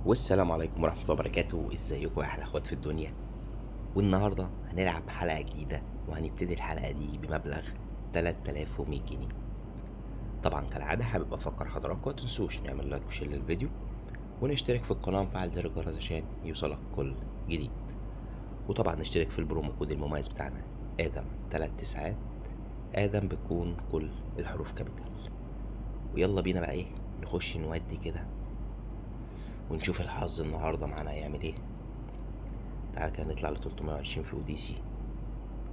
والسلام عليكم ورحمة الله وبركاته. ازيكم يا احلى اخوات في الدنيا؟ والنهاردة هنلعب حلقة جديدة، وهنبتدي الحلقة دي بمبلغ 3100 جنيه. طبعا كالعادة حابب افكر حضراتكم ما تنسوش نعمل like و share للفيديو، ونشترك في القناة ونفعل زر الجرس عشان يوصلك كل جديد، وطبعا نشترك في ال promo code المميز بتاعنا ادم 999، ادم بتكون كل الحروف capital. ويلا بينا بقى ايه نخش نودي كده ونشوف الحظ النهارده معانا هيعمل ايه. تعالى كده نطلع ل 320 في اوديسي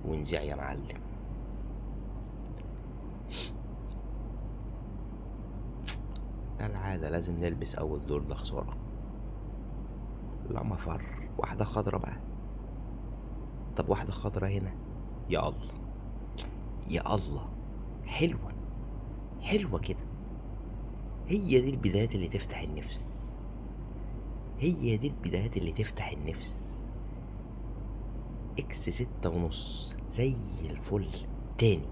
ونذيع يا معلم. كالعادة لازم نلبس أول دور، ده خسارة. لا مفر، واحدة خضرة بقى. طب واحدة خضرة هنا، يا الله يا الله، حلوة حلوة كده. هي دي البدايات اللي تفتح النفس، هي دي البدايات اللي تفتح النفس. X 6.5 زي الفل. تاني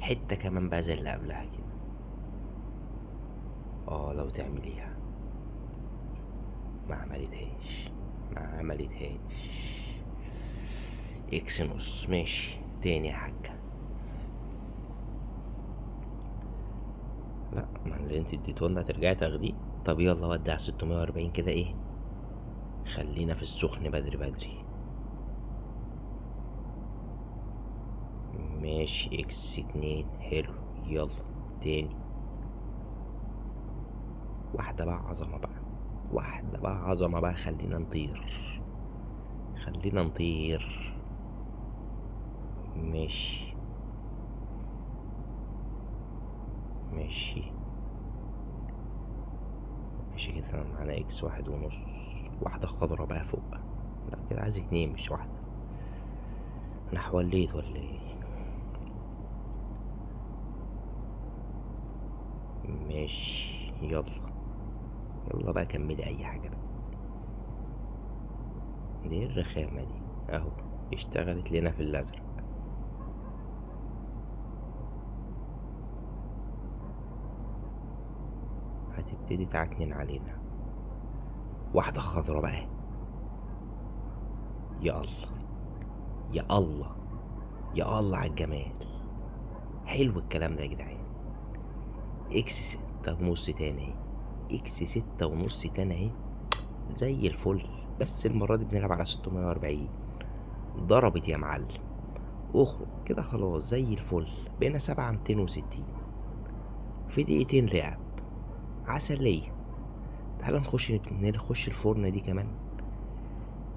حتة كمان بقى زي اللي قبلها كده. لو تعمليها. ما عملتهاش، ما عملتهاش. X نص، ماشي. تاني يا حاجة. لا، ما اللي انت اديتهولنا هترجعي تاخديه. طب يلا ودي على 640 كده. ايه، خلينا في السخن بدري بدري. ماشي، X 2، حلو. يلا تاني واحدة بقى عظمة بقى، واحدة بقى عظمة بقى. خلينا نطير، خلينا نطير. ماشي ماشي ماشي كده. معانا X 1.5، واحدة خضرة بقى فوق. لا كده عايز 2 مش واحدة. انا حوليت ولا ايه؟ ماشي يلا يلا بقى كملي اي حاجة بقى. دي الرخامة دي اهو اشتغلت لنا في الازرق. هتبتدي تعكنن علينا. واحدة خضرة بقى. يا الله يا الله يا الله على الجمال. حلو الكلام ده يا جدعان. X 6.5 تاني اهي، X 6.5 تاني اهي، زي الفل. بس المرة دي بنلعب على 640. ضربت يا معلم، اخرج كده خلاص زي الفل. بقينا 7260 في دقيقتين لعب. عسلية. تعالى نخش الفرنة دي كمان،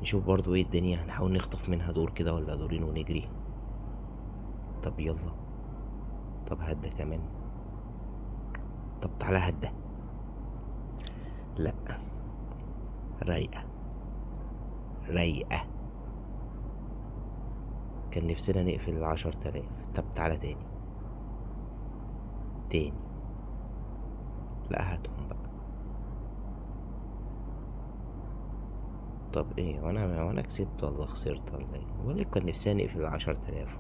نشوف برضو ايه الدنيا. نحاول نخطف منها دور كده ولا دورين ونجري. طب يلا، طب هدى كمان. طب تعالى هدى. لا رايقة رايقة. كان نفسنا نقفل 10,000. طب تعالى تاني تاني. لا هاتهم بقى. طب ايه، وانا كسبت ولا خسرت ولا ايه؟ بقول لك كان نفسنا نقفل 10,000.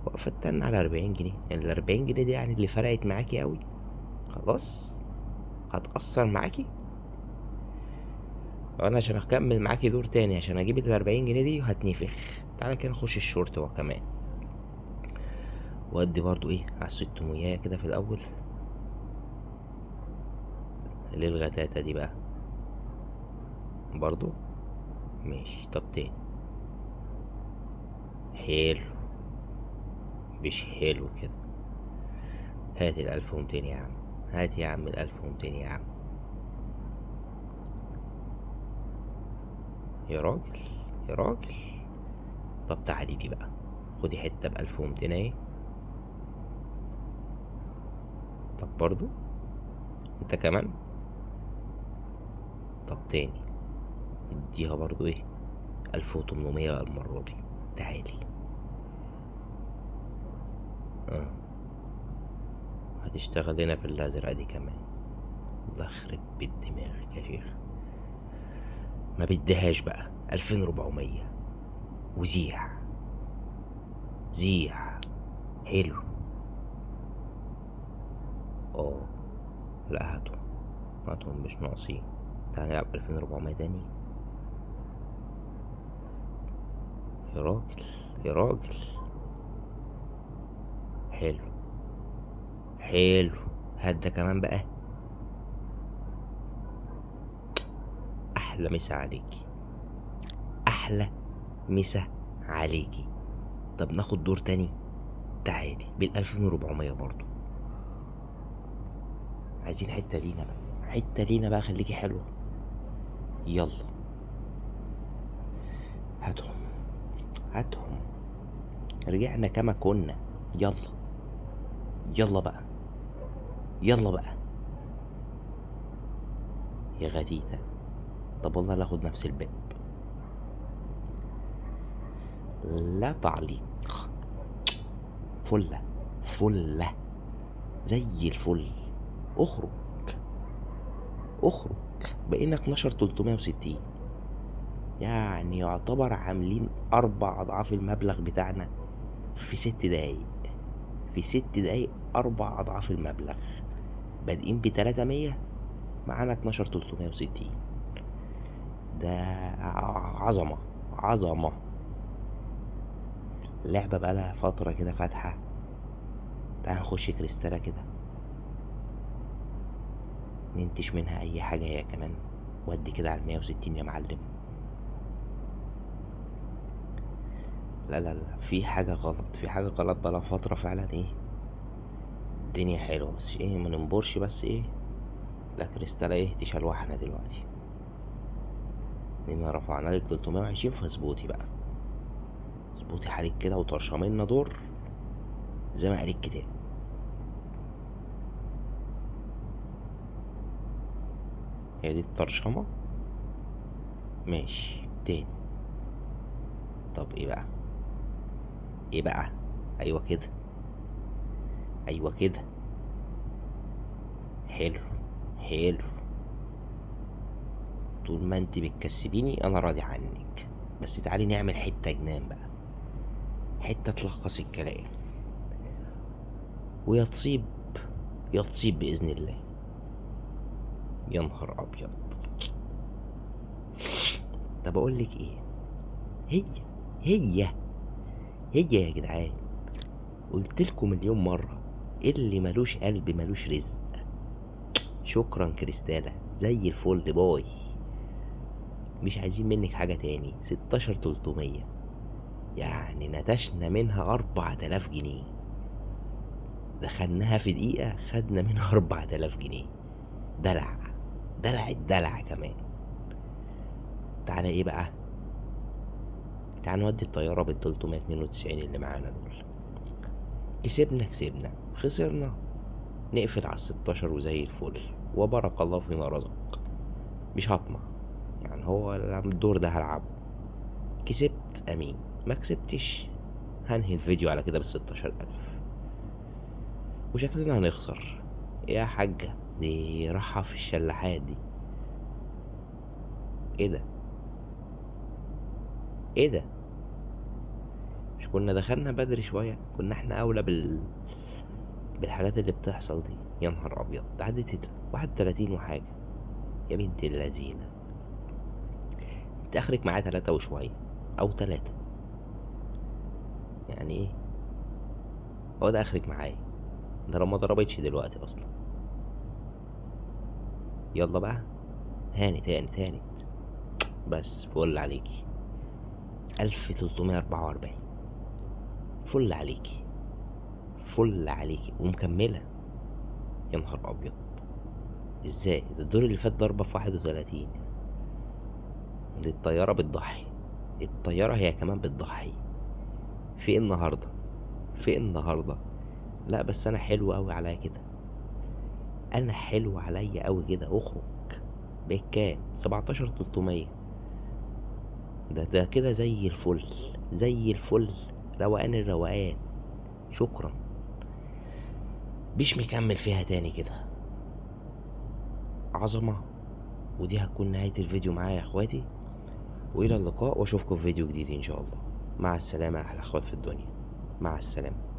واقفة استنى على 40 جنيه. يعني ال 40 جنيه دي يعني اللي فرقت معاكي قوي. خلاص هتأثر معاكي. وانا عشان اكمل معاكي دور تاني عشان اجيب ال 40 جنيه دي هتنفخ. تعالى كده نخش الشورت هو كمان، وادي برضو ايه على 600 كده في الاول. ليه الغتاتة دي بقى برضو؟ ماشي. طب تاني. حلو، مش حلو كده. هات 1200 يا عم، هات يا عم 1200 يا عم. يا راجل يا راجل. طب تعالي لي بقى، خدي حتة 1200 اهي. طب برضو انت كمان. طب تاني اديها برضو ايه 1800 بقى المرة دي. تعالي. هتشتغل هنا في الازرق دي كمان. الله يخرب بيت دماغك يا شيخ. ما بديهاش بقى. 2400 وزيع زيع. حلو. لا هاتهم. هاتهم مش ناقصين. تعال نلعب 2400 تاني. يا راجل يا راجل، حلو حلو. هات ده كمان بقى. احلى مسا عليكي، احلى مسا عليكي. طب ناخد دور تاني. تعالي بال2400 برضو. عايزين حتة لينا بقى، حتة لينا بقى، خليكي حلوة. يلا هاتهم هاتهم، رجعنا كما كنا. يلا يلا بقى، يلا بقى يا غتيتة. طب والله لا اخد نفس الباب. لا تعليق. فلة فلة زي الفل. اخرج اخرج. بقينا 12360، يعني يعتبر عاملين 4 اضعاف المبلغ بتاعنا في 6 دقايق. في 6 دقايق 4 اضعاف المبلغ. بادئين ب300، معانا 12360. ده عظمة عظمة. اللعبة بقالها فترة كده فاتحة. تعال نخش كريستالة كده ننتش منها أي حاجة هي كمان. ودي كده على 160 يا معلم. لا لا لا، في حاجة غلط، في حاجة غلط بقالها فترة فعلا. ايه الدنيا حلوة بس ايه، ما ننبرش بس ايه. لا كريستالة ايه تشلوحنا دلوقتي. لما رفعنا لك 320 فاظبطي بقى، اظبطي حالك كده وطرشمي لنا دور زي ما قال الكتاب. هي دي الطرشمة. ماشي تاني. طب ايه بقى، ايه بقى؟ ايوه كده، ايوه كده. حلو حلو. طول ما انت بتكسبيني انا راضي عنك. بس تعالي نعمل حتة جنان بقى، حتة تلخص الكلام. ويا تصيب يا تصيب بإذن الله. يا نهار أبيض. طب أقول لك إيه، هي هي هي يا جدعان، قلت لكم مليون مرة اللي ملوش قلب ملوش رزق. شكرا كريستالة، زي الفل. باي. مش عايزين منك حاجة تاني. 16300، يعني نتشنا منها 4000 جنيه. دخلناها في دقيقة خدنا منها 4000 جنيه. دلع دلع الدلع كمان. تعالى ايه بقى، تعالى نودي الطيارة بال392 اللي معانا دول. كسبنا كسبنا، خسرنا نقفل على 16 وزي الفل، وبارك الله فيما رزق. مش هطمع يعني، هو الدور ده هلعبه. كسبت امين، ما كسبتش هنهي الفيديو على كده بال16,000. وشكلنا هنخسر يا حاجة. دي راحة في الشلاحات دي. ايه ده، ايه ده؟ مش كنا دخلنا بدري شوية؟ كنا احنا اولى بالحاجات اللي بتحصل دي. يا نهار ابيض، عدت 31 وحاجة. يا بنت اللذينة، انت اخرك معايا 3 وشوية او 3. يعني ايه هو ده اخرك معايا؟ ده لو ما ضربتش دلوقتي اصلا. يلا بقى هانت هانت هانت. بس فل عليكي. 1344. فل عليكي، فل عليكي. ومكملة. يا نهار أبيض، ازاي ده؟ الدور اللي فات ضربة في 31. دي الطيارة بتضحي، الطيارة هي كمان بتضحي. في ايه النهاردة؟ في ايه النهاردة؟ لا بس أنا حلو أوي عليا كده، أنا حلو عليا أوي كده. أخرج بكام؟ 17300. ده كده زي الفل، زي الفل، روقان الروقان. شكرا. مش مكمل فيها تاني كده. عظمة. ودي هتكون نهاية الفيديو معايا يا اخواتي، والى اللقاء، واشوفكم في فيديو جديد ان شاء الله. مع السلامة يا احلى اخوات في الدنيا. مع السلامة.